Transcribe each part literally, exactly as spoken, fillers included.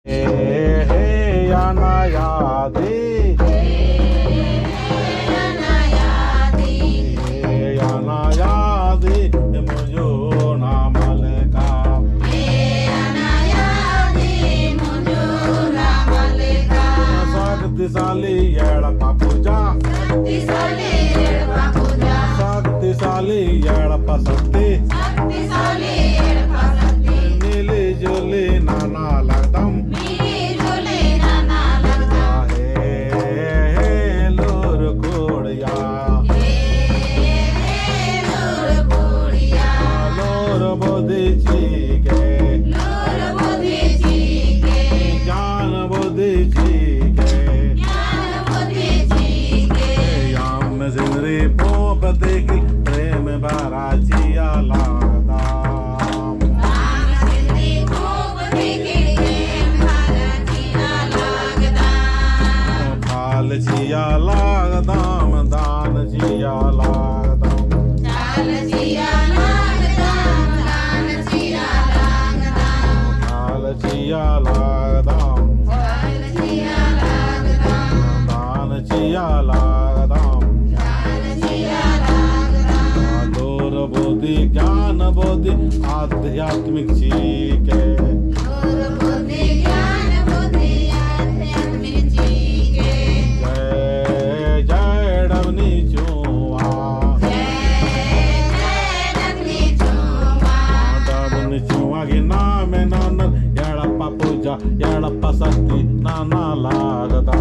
हे, हे अनायादी। हे अनायादी। हे अनायादी, मुंजुना मलका। हे अनायादी, मुंजुना मलका। शक्तिशाली एड़पा पूजा। शक्तिशाली एड़पा पूजा। शक्तिशाली एड़पा शक्ति। शक्तिशाली एड़पा शक्ति। मिली जुली नना लगदम। मिली जुली नना लगदम। हे, हे, लूर कुड़िया। हे, हे, लूर कुड़िया। लूर बुद्धि चिके। लूर बुद्धि चिके। ज्ञान बुद्धि चिके। ज्ञान बुद्धि चिके। याम सिंदरी पोप देखिल प्रेम भरा चिआ लगदम। फल चिआ लगदम, दान चिआ लगदम। फल चिआ लगदम, दान चिआ लगदम। फल चिआ लगदम। फल चिआ लगदम। दान चिआ लगदम। दान चिआ लगदम। लूर बुद्धि ज्ञान बुद्धि आध्यात्मिक चिके। लूर बुद्धि ज्ञान बुद्धि आध्यात्मिक चिके। जय जय डबनी चुआ। जय जय डबनी चुआ। डबनी चुआ गही नामे ननर एड़पा पूजा एड़पा शक्ति नना लगदम।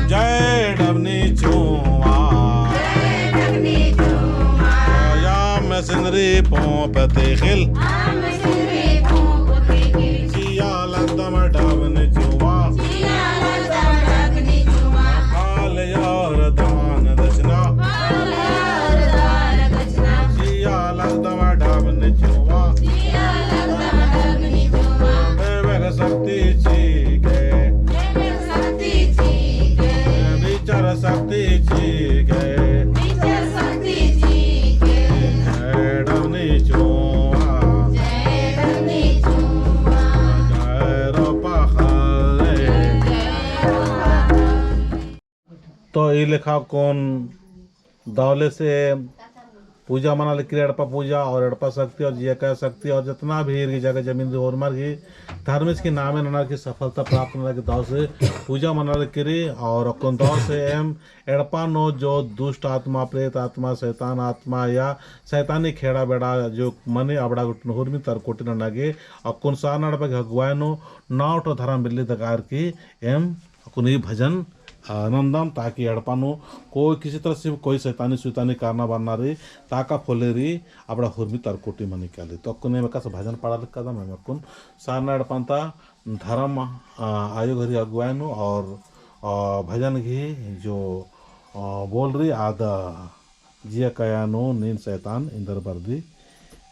जय डबनी चुआ। याम सिंदरी पोप देखिल। चिआ लगदम डबनी चुआ। चिआ लगदम डबनी चुआ। फल और दान दक्षिणा। फल और दान दक्षिणा। चिआ लगदम डबनी चुआ। चिआ लगदम डबनी चुआ। विवेक शक्ति चिके। विवेक शक्ति चिके। विचार शक्ति चिके। विचार शक्ति चिके। जय डबनी चुआ। जय डबनी चुआ। जय रोपा खल्ले। जय रोपा खल्ले। तो ई लेखा अक्कुन दवले से पूजा मना लगी एड़पा पूजा और एड़पा शक्ति और जिया काया शक्ति और जितना भी इरगी जगह जमीन रई होरमर गही धर्मेस गही नामे ननर की सफलता प्राप्त ननर की दव से पूजा मना लगी और अक्कुन दव से एम एड़पा नू जो दुष्ट आत्मा, प्रेत आत्मा, शैतान आत्मा या शैतानी खेड़ा बेड़ा जो मनी अबड़ा गुट्ठिन हुरमी तरकोटी नना गे अक्कुन सारना एड़पा गही अगुवाई नू नौ ठो धरम बिल्ली दगार की एम अक्कुन ई भजन, आ, नन्दम, ताकि एड़पा नू कोई किसी तरह से कोई शैतानी सुइतानी कारना बरना रई, ताका फोले रई, अबड़ा हुरमी तरकोटी मनी काली। तो अक्कुन एम एकासे भजन पाड़ा लक्कदम, एम अक्कुन सारना एड़पा ता धरम, आ, आयो गही अगुवाई नू और, आ, भजन गही जो, आ, बोल रई आद जिया काया नू नीन शैतान एन्देर बरदी,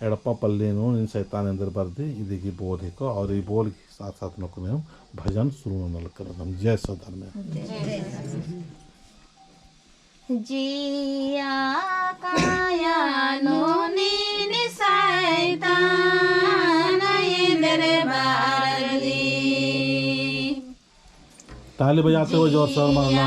एड़पा पल्ली नू नीन शैतान एन्देर बरदी, इदी गही बोल हिको और ई बोल गही साथ साथ नू अक्कुन एम भजन शुरू नना लक्कदम। जय सत धर्मेस। जिया काया नू नीन शैतान एन्देर बरदी। ताली बजाते हुए जोर से और मरना।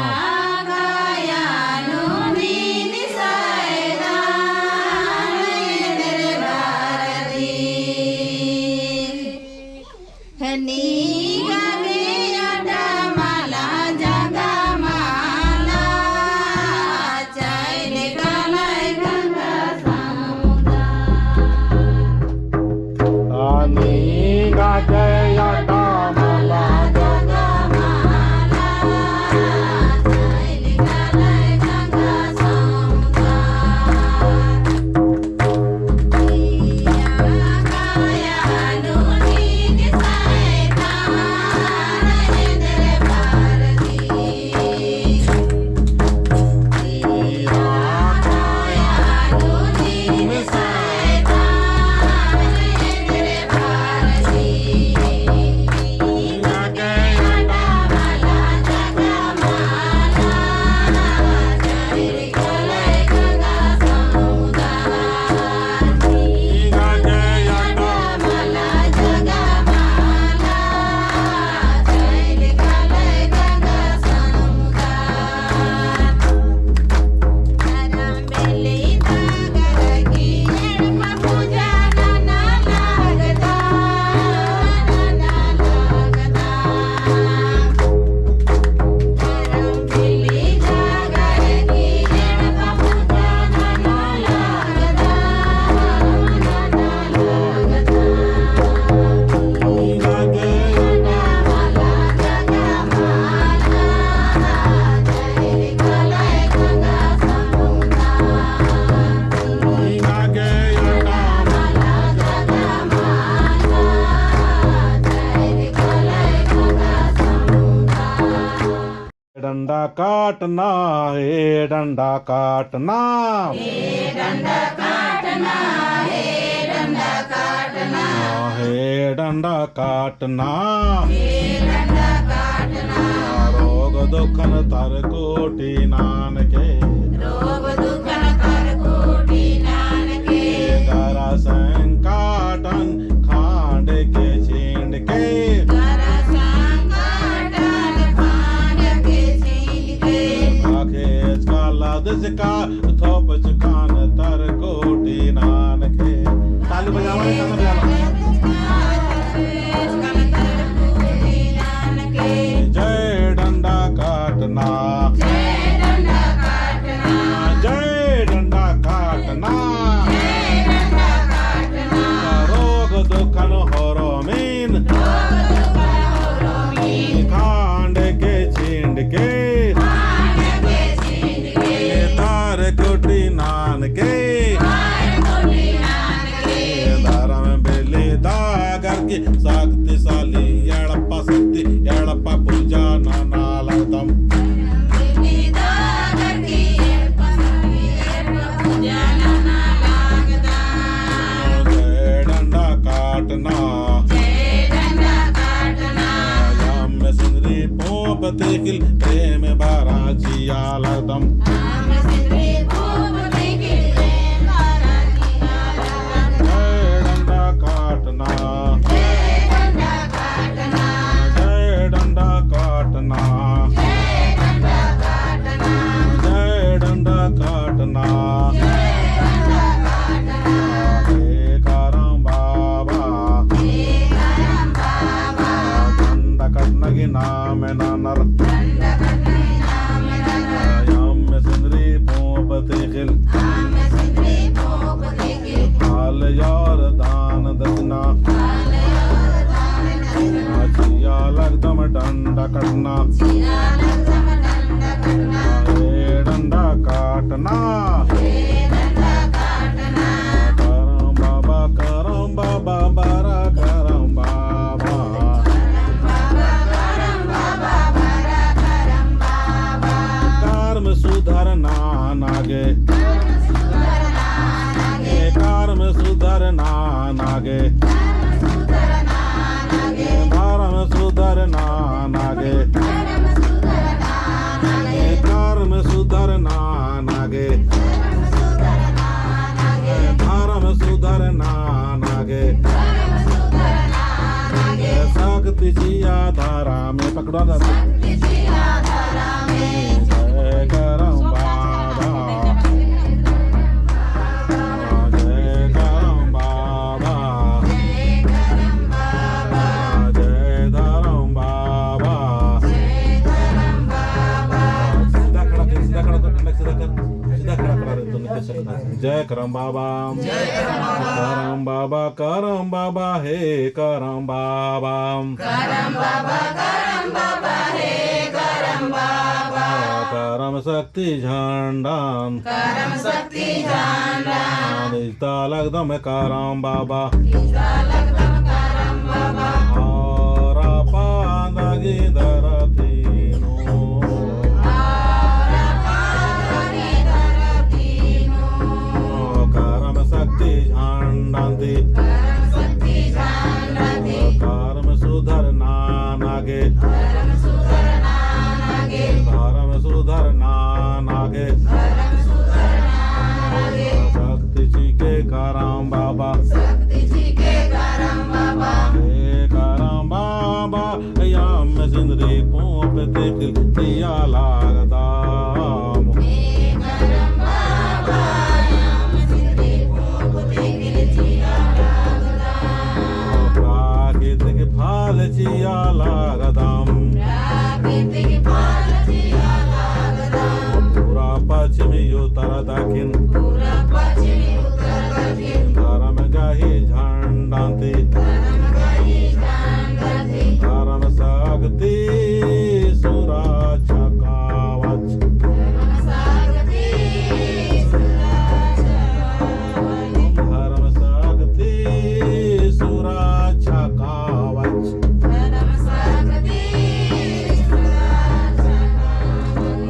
काटना, हे डंडा काटना। हे डंडा काटना, हे डंडा काटना। हे डंडा काटना। हे डंडा काटना। रोग दुखन तर कोटि नानके। रोग दुखन तर कोटि नानके। गरा संकटन खांड के छींड के। गरा संकटन खांड के छींड के। आखेच का लदच का थोपच कान तर कोटि नानके। ताली बजावा रे, ताली बजावा। जय डंडा काटना। जय डंडा काटना। जय डंडा काटना। जय डंडा काटना। रोग दुखन होरमिन। रोग दुखन होरमिन। खांड के छींड के। खांड के छींड के। तर कोटि नानके। तर कोटि नानके। धरम बेली दागर की शक्तिशाली एड़पा शक्ति एड़पा पूजा नना लगदम। जय डंडा काटना। जय डंडा काटना। यम्म सिंदरी पोंप तिखिल प्रेम भरा जिया लगदम। जय डंडा काटना। जय डंडा काटना। जय डंडा काटना। हे करम बाबा। डंडा काटना गही नाम ननर। यम्म सिंदरी पोंप तिखिल। फल और दान दक्षिणा। चिआ लगदम डंडा काटना। हे डंडा काटना। करम बाबा, करम बाबा, बरा करम बाबा। कर्म सुधरना नागे। ए कर्म सुधरना नागे। धर्म सुधरना नागे। ए कर्म सुधरना नागे। ए धर्म सुधरना नागे। ए शक्ति चिआ धरम में पकड़ो ना। जय करम बाबा। जय करम बाबा। जय धरम बाबा। सीधा खड़ा कर, सीधा खड़ा कर, सीधा कर, सीधा खड़ा करा रे, तो निकल सकता है। जय करम बाबा। जय करम बाबा। करम बाबा, करम बाबा, हे करम बाबा। करम बाबा, करम बाबा, हे करम बाबा। करम शक्ति झंडान। करम शक्ति झंडान। इजता लगदम करम बाबा। इजता लगदम करम बाबा। और पांदा गही धरती नू। और पांदा गही धरती नू। करम शक्ति झंडान ती। करम शक्ति झंडान ती। कर्म सुधरना नागे। कर्म सुधरना नागे। धर्म सुधरना नागे। धर्म सुधरना नागे। शक्ति चिके करम बाबा। शक्ति चिके करम बाबा। हे करम बाबा, यम सिंदरी पोंप तिखिल चिआ लगदम। हे करम बाबा, यम सिंदरी पोंप तिखिल चिआ लगदम। प्राकृतिक फल चिआ लगदम। प्राकृतिक फल चिआ लगदम। पूरा पश्चिम उत्तर दक्षिण। पूरा पश्चिम उत्तर दक्षिण। धर्म गही झंडान ती। धर्म गही झंडान ती। धर्म शक्ति सुरक्षा कवच। धर्म शक्ति सुरक्षा कवच। धर्म शक्ति सुरक्षा कवच। धर्म शक्ति सुरक्षा कवच।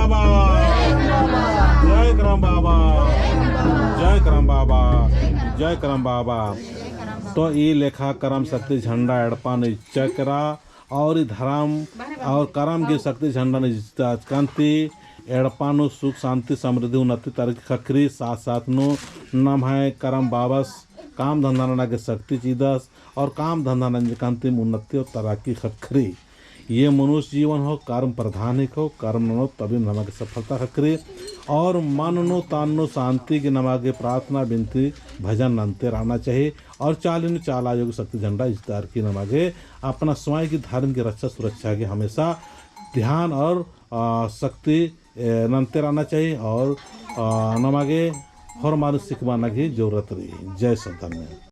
बाबा। जय करम बाबा। जय करम बाबा। जय करम बाबा। तो ई लेखा करम शक्ति झंडा एड़पा नू इच्चा केरा और ई धरम और करम गे शक्ति झंडा नू इच्चा अचकन्ती एड़पा नू सुख, शांति, समृद्धि, उन्नति, तरक्की ख़क्खरी, साथ साथ नू नम्है करम बाबस काम धंधा नना गे शक्ति चिदस और काम धंधा नंजकन्ती उन्नति और तरक्की ख़क्खरी। ये मनुष्य जीवन हो, कर्म प्रधान ही हो, कर्म ननो तभी नमा गे सफलता ख़क्खरी। और मन नू तन नू शांति गे नमा गे प्रार्थना, बिनती, भजन नन्ते रहना चाहिए। और चाली नू चाला आयो गे शक्ति झंडा इजतार की नमा गे अपना स्वयं की धर्म की रक्षा सुरक्षा गे हमेशा ध्यान और, आ, शक्ति, ए, नन्ते रहना चाहिए और, आ, नमा गे होरमारिन सिखबाना की जरूरत रई। जय सत धर्मेस।